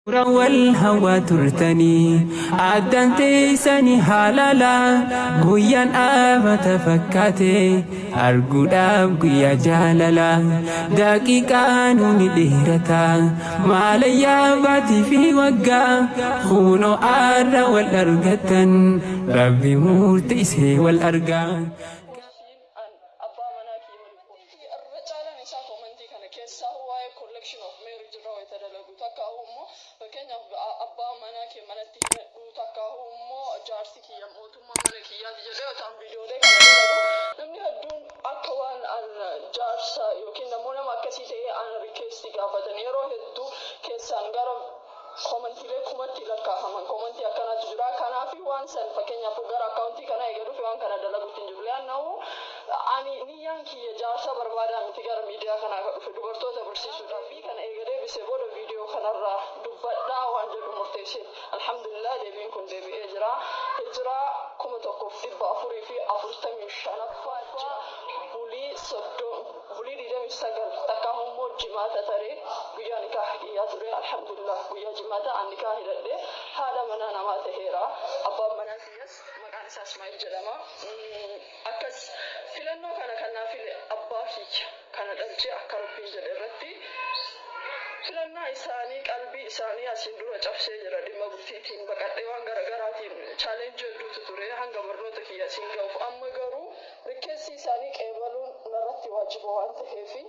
Wal hawaa turtanii addaan teessanii haalala guyyaan dhaabata fakkaate arguudhaaf guyyaa jaalala daqiiqaa nuuni dheerata maalayyaa baatii fi waggaa kunoo arra wal argatan rabbi murteessee wal argaa. Postiin an abbaa manaa kiyya waliin post. Irra caalaan isaa koomantii kana keessaa waa'ee collection of marriage irra wayita dalagu, takkaahuu immoo fakkeenyaaf abbaa manaa kee manatti hidhadhu, takkaahuu immoo jaarsi kiyya mootummaa mana kiyyaati jedhee yoo ta'an viidiyoolee kana dalagu, namni hedduun akka waan an jaarsa yookiin immoo nama akkasii ta'ee ana request gaafatan. Yeroo hedduu keessaan gara koomantiilee kumatti lakkaa'aman koomantii akkanaatu jira. Kanaafi waan san fakkeenyaaf gara akkaawuntii kanaa eega dhufe waan kana dalaguutti hin jiru. Leannahu ani niyyaan kiyya jaarsa barbaadaa miti. Gara miidiyaa kanaa kan dhufe dubartoota barsiisuudhaaf. Fi kana eega deebisee booda viidiyoo kanarraa dubbadhaa waan jedhu murteesse. Alhamdulillah, deebiin kun deebi'ee jira. Hijiraa 1445ffaa bulii bulii 29, takkaa immoo Jimaata taree guyyaa nikaa kiyyaa ture. Alhamdulillah, guyyaa Jimaata an nikaa hidhadhe, haadha manaa namaa taheera. Abbaan manaa kiyyas maqaan isaa Ismaa'il jedhama. Akkas filannoo kana kan naa file abbaa kiyya kana dhalchee akka Rabbiin jedhe irratti filannaa isaanii qalbii isaanii asiin dura cabsee jira. Dhimma bultiitiin baqadhee, waan garaagaraatiin challenge hedduutu ture hanga barnoota kiyya asiin ga'uuf. Amma garuu request isaanii qeebaluun narratti waajiba waan ta'eefi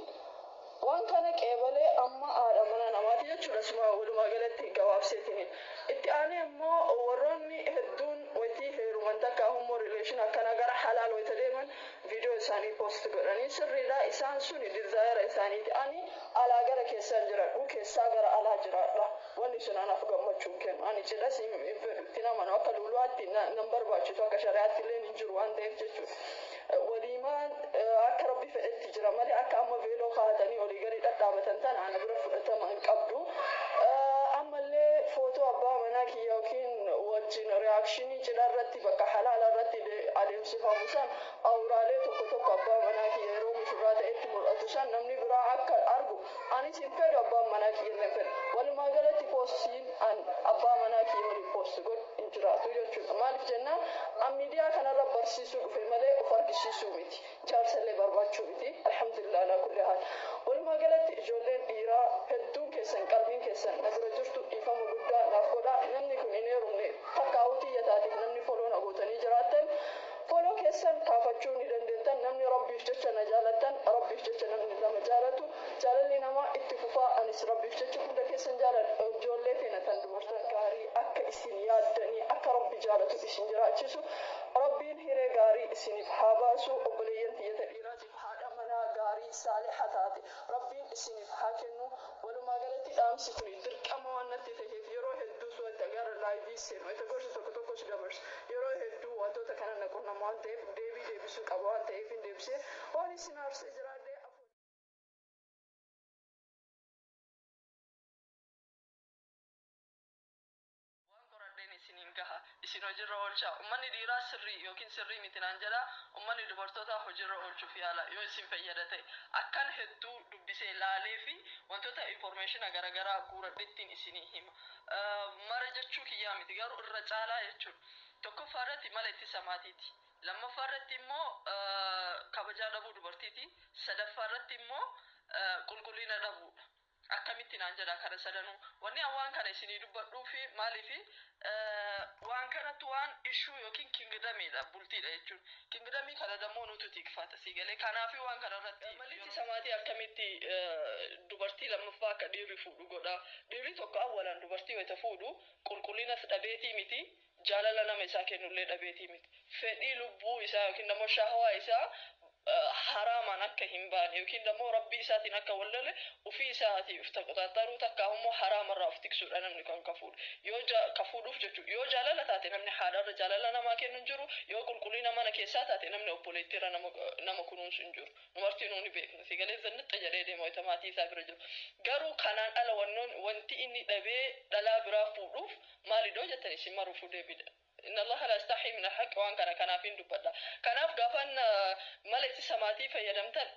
waan kana qeebalee amma haadha mana namaati jechuudha. Suma walumaa galatti gabaabseetiin itti aanee immoo warroonni hedduun wayitii heeruman, takka immoo relation akkana gara halaal wayita deeman, viidiyoo isaanii post godhanii sirriidha. Isaan suni desire isaaniiti. Ani alaa gara keessaan jiradhu, keessaa gara alaa jiraadha. Wanni sun anaaf gammachuu hin kennu. Ani cidhas hin fedhu, itti namanu akka luluwaatti nan barbaachisu, akka shari'aatti illee hin jiru waan ta'eef jechuudha. Waliimaan akka Rabbi fedhetti jira malee akka amma veeloo kaa'atanii olii gadi dhadhaabatan tana ana bira fudhatama hin qabdu. Ammallee footoo abbaa manaa kiyya yookiin wajjin reaction cidha irratti bakka halaala irratti adeemsifamu san, awuraalee tokko tokko abbaa manaa kiyya yeroo mushurraa ta'etti mul'atu san namni biraa akka argu anis hin fedhu, abbaan manaa kiyya illee hin fedhu. Walumaa galatti poostiin an abbaa manaa kiyya waliin post godhu hin jiraatu jechuudha. Maaliif jennaan, an miidiyaa kanarra barsiisuu dhufe malee of argisiisuu miti. Jaarsallee barbaachuu miti. Alhamdulillah alaa kulli haal. Walumaa galatti ijoolleen dhiiraa hedduun keessan qalbiin keessan na bira jirtu, dhiifama guddaa naaf godhaa. Namni kun hin heerumne takka hawwitiyya taatiif namni follow na gootanii jiraattan, follow keessan kaafachuu ni dandeettan. Namni Rabbiif jecha na jaalattan, Rabbiif jecha namni nama jaalatu, jaalalli namaa itti fufaa. Anis Rabbiif jecha hunda keessan jaaladha. Ijoollee feenatan, dubartoota gaarii akka isin yaaddanii akka Rabbi jaalatu isin jiraachisu, Rabbiin hiree gaarii isiniif haa baasu. Obboleeyyan tiyyata dhiiraatiif haadha manaa gaarii saaliha taate Rabbiin isiniif haa kennu. Walumaa galatti dhaamsi kun dirqama waan natti ta'eef, yeroo hedduu wanta gara live seenu wanta gorsa tokko tokkos dabarsu, yeroo hedduu wantoota kana na qunnama waan ta'eef, deebii deebisuu qaba waan ta'eef hin deebisee. Waan isin aarsee jiraadhe. Waan qoradheen isiniin gaha, isin hojiirra oolchaa. Ummanni dhiiraa sirrii yookiin sirrii miti naan jedha, ummanni dubartootaa hojiirra oolchuuf yaala yoo isin fayyada ta'e. Akkan hedduu dubbisee laalee fi wantoota information garaagaraa guuradhettiin isinii hima. Mara jechuu kiyyaa miti, garuu irra caalaa jechuudha. Tokkoffaa irratti mala ittisa maatiiti. Lammaffaa irratti immoo kabajaa dhabuu dubartiiti. Sadaffaa irratti immoo qulqullina dhabuudha. Akkamitti naan jedha kana sadanuu. Wanni an waan kana isinii dubbadhuu fi maaliifi waan kanatti waan issue yookiin kingdomiidha bultiidha jechuun. Kingdomii kana dammoo nutu tikfata si galee. Kanaafi waan kana irratti. Malli ittisa maatii akkamitti dubartii lammaffaa akka dhiirri fuudhu godha? Dhiirri tokko awwalaan dubartii wayita fuudhu qulqullinas dhabeetii miti, jaalala nama isaa kennullee dhabeetii miti. Fedhii lubbuu isaa yookiin immoo shahwaa isaa haraamaan akka hin baane yookiin immoo Rabbii isaatiin akka wallole ofii isaatii uf taqoxaxaruu, takka immoo haraamarraa of tiksuudha namni kan ka fuudhu. Yoo ka fuudhuuf jechuudha. Yoo jaalala taate, namni haadharra jaalala namaa kennu hin jiru. Yoo qulqullina mana keessaa taate, namni obboleettiirra nama kunuunsu hin jiru. Dubartii nuuni beeknu. Si galee, zannixxa jedhee deema wayita maatii isaa bira jiru. Garuu kanaan ala wannoon wanti inni dhabee dhalaa biraa fuudhuuf maalidhoo jettan, isin maruufuu deebidha. Inna Allaha la yastahii min alhaqi, waan kana kanaafin dubbadha. Kanaaf gaafan mala ittisa maatii fayyadamtan,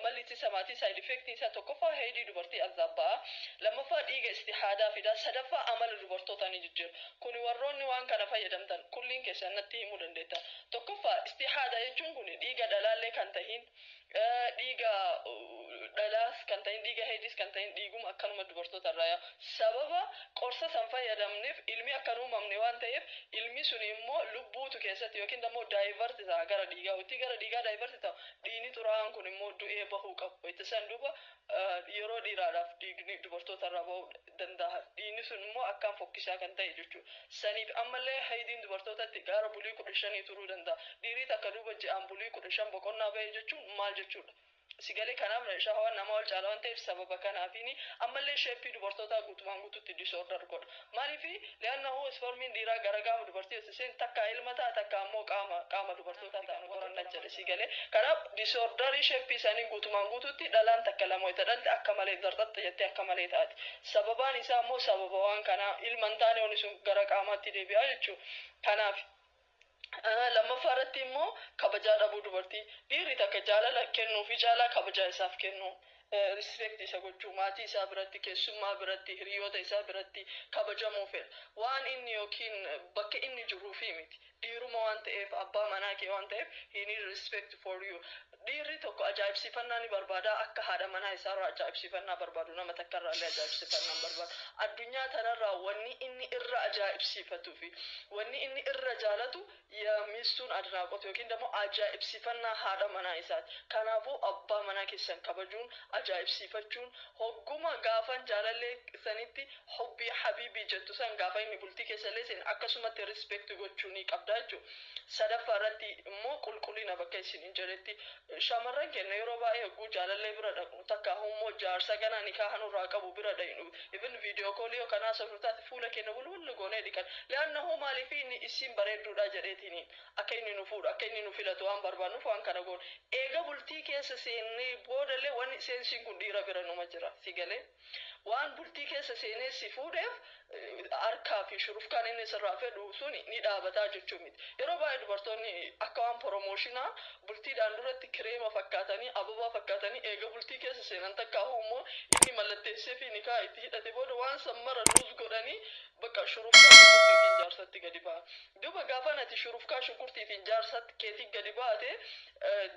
malli ittisa maatii side effect isaa tokkoffaa heedii dubartii azzaabba'a. Lammaffaa dhiiga istihaadaa fida. Sadaffaa amala dubartootaa ni jijjiira. Kuni warroonni waan kana fayyadamtan kulliin keessan natti himuu dandeetta. Tokkoffaa istihaadaa jechuun kun dhiiga dhalaallee kan tahin, dhiiga dhalaas kan tahin, dhiiga heediis kan tahin, dhiiguma akkanuma dubartoota irraa yaa'u. Sababa qorsa san fayyadamneef ilmi akka hin uumamne waan ta'eef, ilmi sun immoo lubbuutu keessatti yookiin immoo divert ta'a gara dhiigaa. Itti gara dhiigaa divert ta'a, dhiigni xuraa'aan kun immoo du'ee bahuu qabu. Itti san duuba yeroo dhiiraadhaaf dhiigni dubartoota irraa bahuu danda'a. Dhiigni sun immoo akkaan fokkisaa kan ta'e jechuudha. Saniif ammallee haydiin dubartootatti gara bulii 15 turuu danda'a. Dhiirii takka duuba ji'aan bulii 15 boqonnaa bahee jechuun maal jechuudha? Sigalee kanaaf shahawaan nama ol caala waan ta'eef, sababa kanaafiini ammallee shape dubartootaa guutumaan guututti disorder godha. Maaliifi? Li'annahu spermiin dhiiraa gara qaama dubartii osoo takka ilma ta'a, takka ammoo qaama dubartootaa ta'an qoranna jedhe, sigalee. Kanaaf disorderii shape isaanii guutumaan guututti dhalaan takka lama itti dhalte akka malee zarxatta jettee akka malee taati. Sababaan isaa immoo sababa waan kanaa ilma hin taane wanni sun gara qaamaatti deebi'a jechuudha. Kanaaf lammaffaa irratti immoo kabajaa dhabuu dubartii. Dhiirri takka jaalala kennuu fi caalaa kabajaa isaaf kennu, respect isa gochuu, maatii isaa biratti, keessummaa biratti, hiriyoota isaa biratti kabajamuu fedha. Waan inni yookiin bakka inni jiruufi miti, dhiiruma waan ta'eef, abbaa manaa kee waan ta'eef, he need respect for you. Dhiirri tokko ajaa'ibsiifannaa ni barbaada. Akka haadha manaa isaarraa ajaa'ibsiifannaa barbaadu nama takkarraa illee ajaa'ibsiifannaa barbaada. Addunyaa tanarraa wanni inni irra ajaa'ibsiifatuu fi wanni inni irra jaalatu mistuun adnaaqotu yookiin immoo ajaa'ibsiifannaa haadha manaa isaati. Kanaafuu abbaa manaa keessan kabajuun, ajaa'ibsiifachuun, hogguma gaafan jaalallee sanitti hubbii habiibii jettu san, gaafa inni bultii keessa illee seen akkasumatti respect gochuu ni qabda jechuudha. Sadaffaa irratti immoo qulqullina. Bakka isin hin jedhetti, shamarran keenya yeroo baay'ee hogguu jaalallee bira dhaqnu, takka immoo jaarsa ganaa nikaa nurraa qabu bira dhaqnu, even video call yookaan haasofnu taate, fuula keenya wulwullu goonee dhiqan. Li'annahu maaliif? Inni isin bareedduudha jedheetiin akka inni nu fuudhu, akka inni nu filatu waan barbaannuuf waan kana goonu. Eega bultii keessa seennee boodallee wanni seensiin kun dhiira bira numa jira, si galee? Waan bultii keessa seenee si fuudheef harkaa fi shurufkaan inni sirraa fedhu suni ni dhaabataa jechuu miti. Yeroo baay'ee dubartoonni akka waan promotionaa bultiidhaan duratti kireema fakkaatanii, ababaa fakkaatanii, eega bultii keessa seenan takka immoo inni mallatteessee fi nikaa itti hidhate booda waan san mara lose godhanii bakka shurufkaa shunkurtiitiin jaarsatti gadi ba'a. Duuba gaafa ati shurufkaa shunkurtiitiin jaarsatti keetiin gadi baate,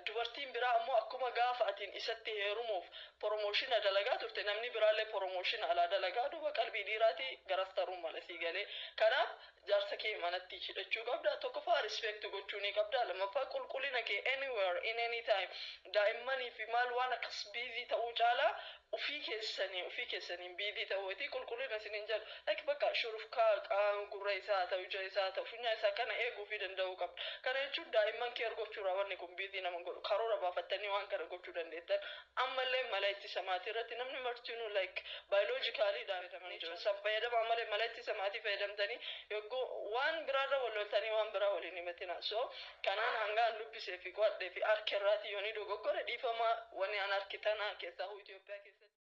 dubartiin biraa ammoo akkuma gaafa atiin isatti heerumuuf promotiona dalagaa turte, namni biraallee promotiona alaa dalagaa, duuba qalbii dhiiraati garas taruu mala, sii galee? Kanaaf jaarsa kee manatti hidhachuu qabda. Tokkoffaa respect gochuu ni qabda. Lammaffaa qulqullina kee anywhere, in any time, daa'immanii fi maal waan akkas busy ta'uu caalaa ufii keessaniin busy ta'uuti qulqullina isiniin jedhu, like bakka shurufkaa qaama gurra isaa haa ta'u, ija isaa haa ta'u, funyaan isaa kana eeguu fi danda'uu qabda. Kana jechuun daa'imman kee gochuudha. Wanni kun busy nama godhu, karoora baafattanii waan kana gochuu dandeettan. Ammallee mala ittisa maatii irratti namni martinuu like biologically dhaabataman jiru san fayyadamaa malee, mala ittisa maatii fayyadamtanii yogguu waan biraarra wal loltanii waan biraa waliin himatina. So kanaan hangaan dubbisee fi qo'adhee fi harka irraati yoonii dogoggore dhiifama. Wanni an harki tana keessaa Itoophiyaa keessatti.